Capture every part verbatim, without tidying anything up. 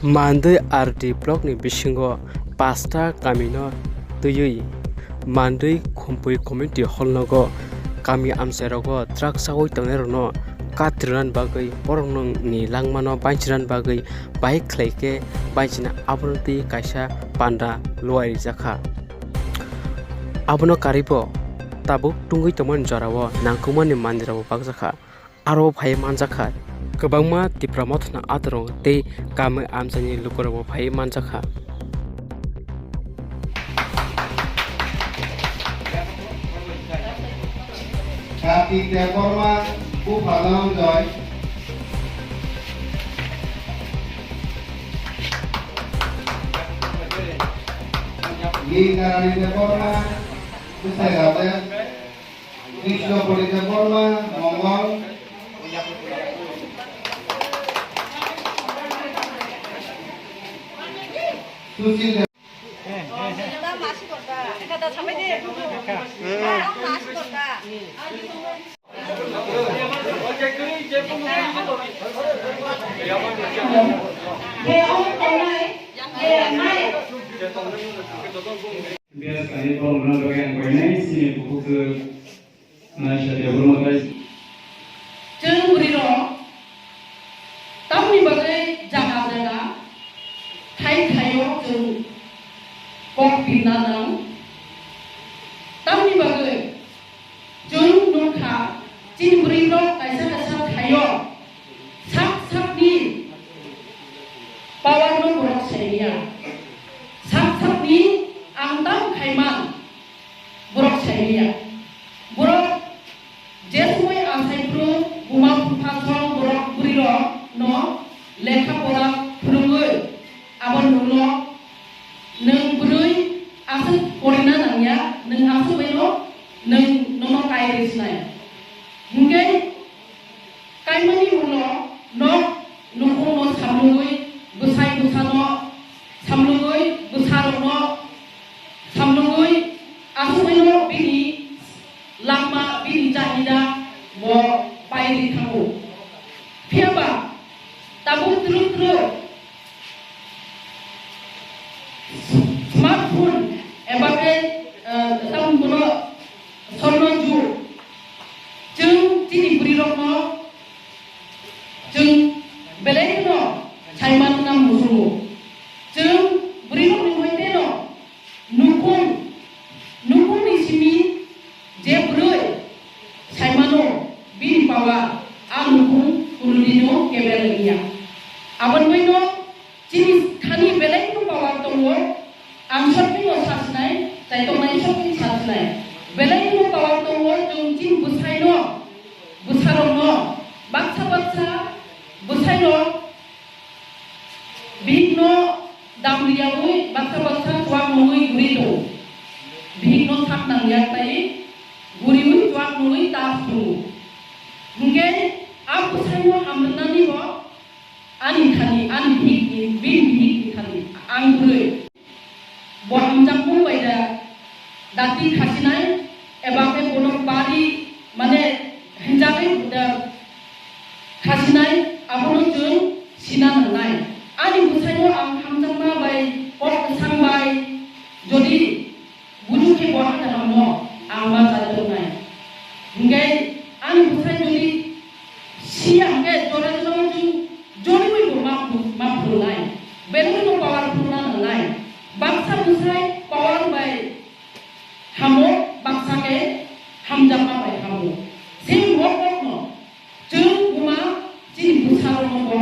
Mandwi R D block ni bisingo pasta kami no twiwi Mandwi Khumpui community hall nogo kami amchai rogo truck sawi tongnai rokno katrwna bagwi borok ni langmano banchirna bagwi bai khlai khe banchina abono twi kaisa panda luai rijak kha. Abono karwibo tabuk tungwi tongmani jorao nangkukmani mandirokbo bakjak kha. Aro phai manjak kha kwbangma Tipra Mothano atorok tei kami amchaini lukurokbo phai manjak kha. Kartik Debbarma, Bupha Dhananjoy. Nirmala Debbarma, Bwsai Raja. Krishna Puri Debbarma, Mongol. Sushil Deb- Biyas kani borok no bagwi ang koinai chini bukhuk. Naisha Debbarma tei. Chwng bwrwi rok tamni bagwi jaga jaga khai khaio chwng kok birna nang. Tamni bagwi chwng nukha chini bwrwi rok kaisa kaisa khaio sak sakni power no borok saimanya. Sak sakni ang tam khaiman. Borok saimanya. Borok je somoi asai phuru buma bupha song borok bwrwi rok no lekha pora phwrwngwi abo nwng no nwng bwrwi aswk porina nangya, nwng aswk bai no nwng nono kai rwi sinai. Hinkhe kaimani ulo nok nukhungno samlugwi bwsai bwsano samlugwi bwsarokno samlugwi aswkno bini langma bini chahida bo pairwi thango. Phiyaba tabuk twrwk twrwk smartphone eba khe, eh, tamo bono sorno jug. Chwng chini bwrwi rokno chwng belai kheno saiman nang muchungo. Chwng bwrwi rokni hoite no nukhung, nukhungni simi je bwrwi saimano bini power a nukhung kunudino kebel wngya. Aboni bagwino chini khani belai no power tongo, ang shortino sasinai, chaitongnai shortino sasinai. Belai no power tongo, chwng chini bwsaino, bwsarokno, baksa baksa bwsaino, bihikno dam riyaui, baksa baksa chuak nungui guri tongo. Bihikno sak nangya tai guriui chuak nungui tas tongo. Hinkhe a bwsaino hamrwnani bo Ani thani, ani bihikni, bini bihikni thani ang bwrwi. Bo hamjakmung bai da dati khasinai, eba khe bono bari, mane, hinjagwi da khasinai, abono chwng sina nangnai. Ani bwsaino ang hamjakma bai, kok kwchang bai, jodi Buju khe bo hata hamno ang ma cha tongnai. Hinkhe ani bwsai jodi siya hinkhe jora jora chwng joriwi bo ma phu-, ma phurunai. Belai no power phuruna nangnai. Baksa bwsai power bai hamo, baksa khe hamjakma bai hamo. Same wok wokno Chwng buma chini bwsarokno bo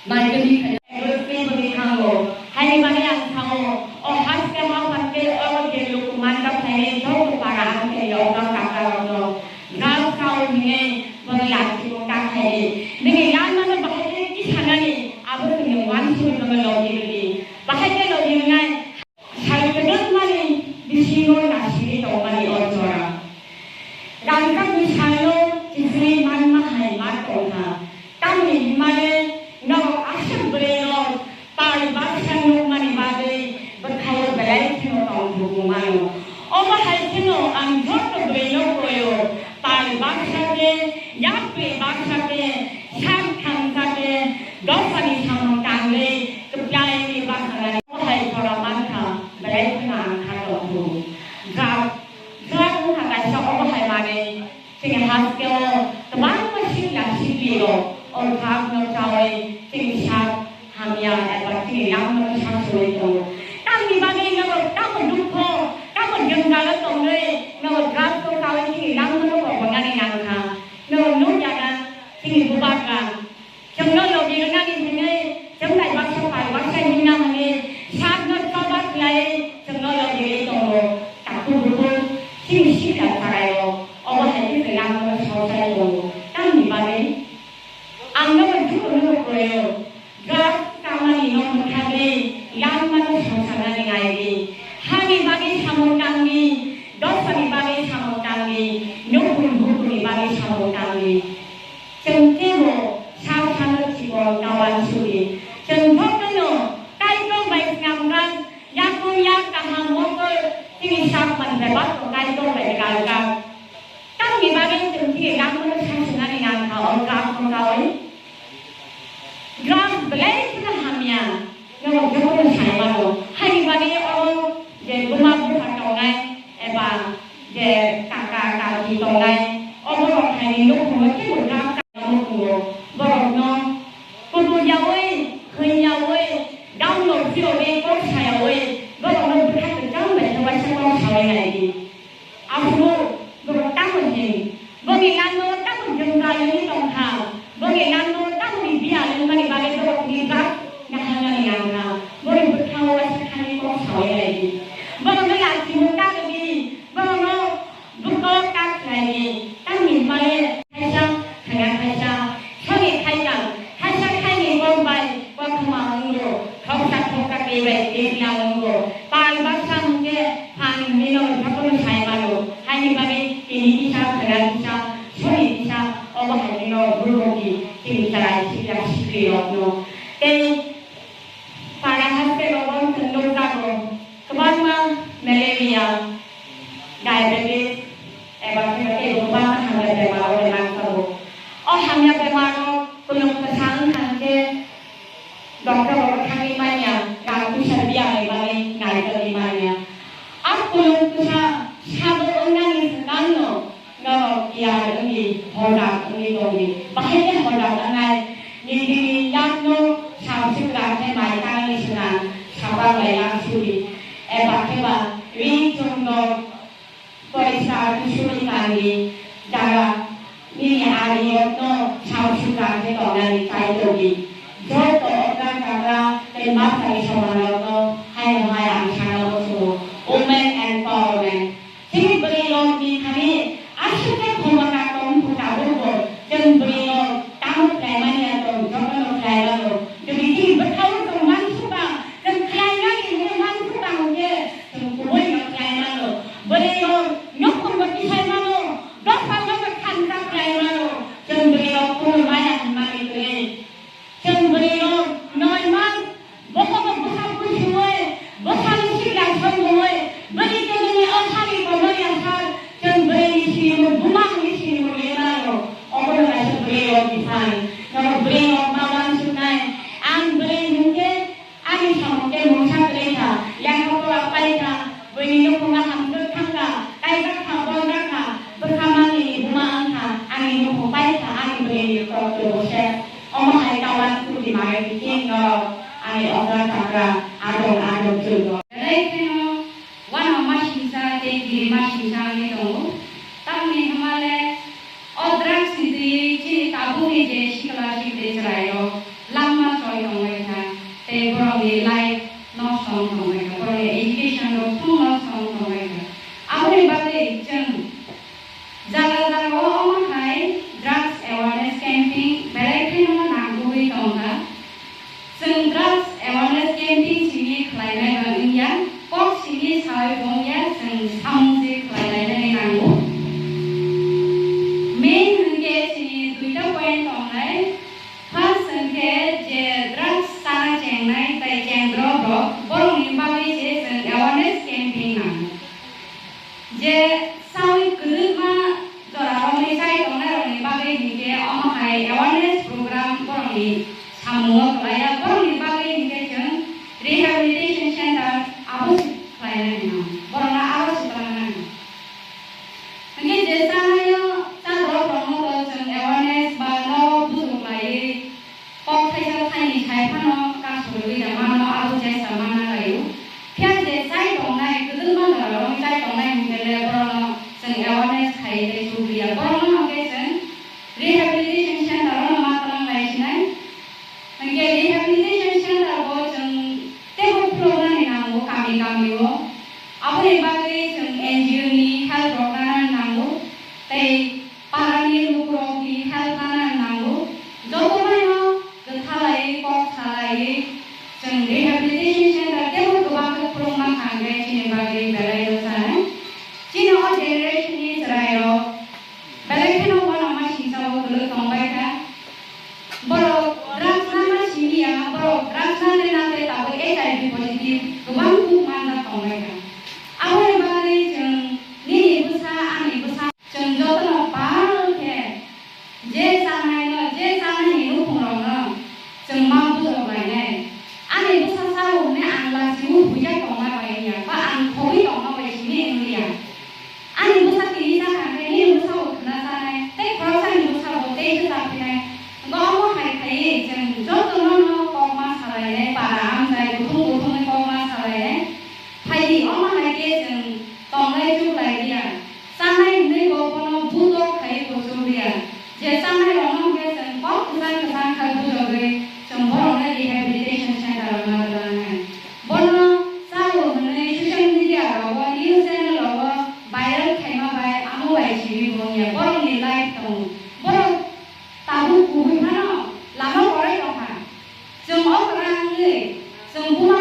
naikani khaina. Everything bwrwi thango. Haini bagwi ang sao, o haste hao phankhe oro je luku manjak khainai joto para ang khe yokna kakarokno. Gas kao hinwi bwrwi lachibo ka khainai. Nini yanmano bahai khe kisanani abo chwngno wansugwi tongwi logi rwdi. Bahai khe logi wngnai. Sal kwbangmani bisingo nasingwi tongmani o jora. Rangchakni salno kichingwi manma hai ma tongkha. Tamni hwnmale norok aswk bwrwirok pal baksa nukmani bagwi bwthaio belai kheno tongthokgwi mano. Omo hai kheno ang joto bwrwino koio, pal baksa khe, yapri baksa khe, sak thansa khe, dosani samung tangwi Belai kheno hamya, norok jotono sai mano. Haini bagwi oro je buma bupha tongnai eba je kaka kaki tongnai, oborok haini nukhungo teibo dam kainwi nukhungo. Borokno kutung yaui, khwin yaui, download phirogwi kok sayaui, borokno bwthai kwchang bai khe waisa kok saui naidi. Aphuru borok tamo hin, bongni nangno tamo jwngjal wngwi tongkha, bongni nangno tamoni biyal wngmani bagwi borokni bak naharnani nangkha, borok bwthao waisa thani kok saui naidi. Borokno lachimung ta rwdi, borokno bwkok ta khlaidi, tamni bagwi khaisa thangya khaisa. Soni khaikang, khaisa khaini kok bai kothoma wngo, khoksa khoksa tei bai tei bilang wngo. Pal baksa hwnkhe phan mino jotono sai mano. Haini bagwi tini kisa, khwna kisa, soni kisa, obo hai mino burboki tini chwrai sikla sikli rokno. Tei para haste rogo chwng nukjago kwbangma malaria, diabetes, eba khe tei kwbangma hamya bemar oro nangjago. O hamya bemar o kunuk kwsa wngkha hwnkhe doctor oro thangwi manya, rang puisa biya bai bagwi naitogwi manya. A kunuk kwsa sabo wngnani swkangno norok tiyar wngwi hojak wngwi tongdi. Bahai khe hojak wngnai, nini yakno samswk rang khe mai tangni swkang sapa bai yang suri. Eba khe ba ring chwngno Koisa tusuni kandi jaga nini ari yokno sausukra khe tongnani chai tongdi. Joto okra chakra tei mapsani somanrokno haino hai ang sana muchungo women empowerment. Chini bwrwi rokni thani aswk khe khoroksa tong kho tabukbo chwng bwrwi rok tamo khlaimani ya tong jotono khlai mano. Jodi chini bwkhao tong mansukha, chwng khlainani hwnwi mansukha hwnkhe chwng kubuino khlai mano. Bwrwi rok nokhorno tisai mano, dophal rokno thansa khlai mano. Chwng bwrwi rok kunu maya hwnmani kwrwi. Chwng bwrwi rok noi mas bokhokno bwsa bwswi, bwsani sikla songwi, bwrwi kwrwini o sari kono yasar, chwng bwrwini sinimo, bumangni sinimo le mano. Obono kaisa bwrwi rokni phan. Norok bwrwi rok ma uansuknai. Ang bwrwi hwnkhe Ani samung tei mungsa kwrwi kha, lekha pora pai kha, buini nukhungo hamjwk thang kha, kaijak kha, boljak kha, bwkha manwini buma wng kha, ani nukhung pai kha, ani bwrwini kok twbo se. Omo hai ta uansukdi manwi biking norok ani okra chakra adong adong chwlgo. Belai kheno uanama singsa tei kirima singsa wngwi tongo. Tamni hwnmale o drugs ni twi chini tabukni je sikla sikli chwrairok langma choi tongbai kha, tei borokni life nosto wng tongbai kha, borokni education rok thung nosto wng tongbai kha. Aboni bagwi chwng jaga jaga o omo hai drugs awareness camping belai kheno nangkukwi tongkha. Chwng drugs awareness camping simi khlainai ba wngya, kok simi sawi bo wngya, chwng samung se khlainai nango. Main hwnkhe chini duita point tongnai. First hwnkhe je drugs chana chengnai tei chengdrop rok, borokni bagwi se chwng awareness camping nango. Je sawi kwrwngma jorarokni chai tongnairokni bagwi hinkhe omo hai awareness program borokni samungo kwlaiya. Borokni bagwi hinkhe chwng rehabilitation center abo se khlainani nang, borokno aro se kwlangnani. Hinkhe je chanaio chadorok rokno to chwng awareness ba no bujo khlaiwi kok thaisa thaini sai phano kasu rwui da mano, abo jesa mana laio. Phiya je chai tongnai, kwdwkma jorao chai tongnai hinkhe le borokno chwng awareness khai tei sugriya. Borokno hinkhe chwng rehabilitation center o ma twlang lai sinai. Hinkhe rehabilitation center bo chwng teibo khuloknani nango kami kami o. Aboni bagwi chwng N G O ni help rok nana nango. Tei Parani lukurokni help nana nango. Joto baino kwthalai, kok salai, chwng rehabilitation center teibo kwbang khe khulukma kha hwnkhe chini bagwi belai rwchapnai. Chini o generation ni chwrairok belai kheno uanama singsa o kwlwk tongbai kha. Borok drugs nana simi ya, borok drugs nana nate tabuk H I V positive kwbang kuk manjak tongbai kha. Aboni bagwi chwng nini bwsa, ani bwsa. Chwng jotono pal khe je chanai no, je chanai ni nukhung rok no chwng ma bujor Chwng buma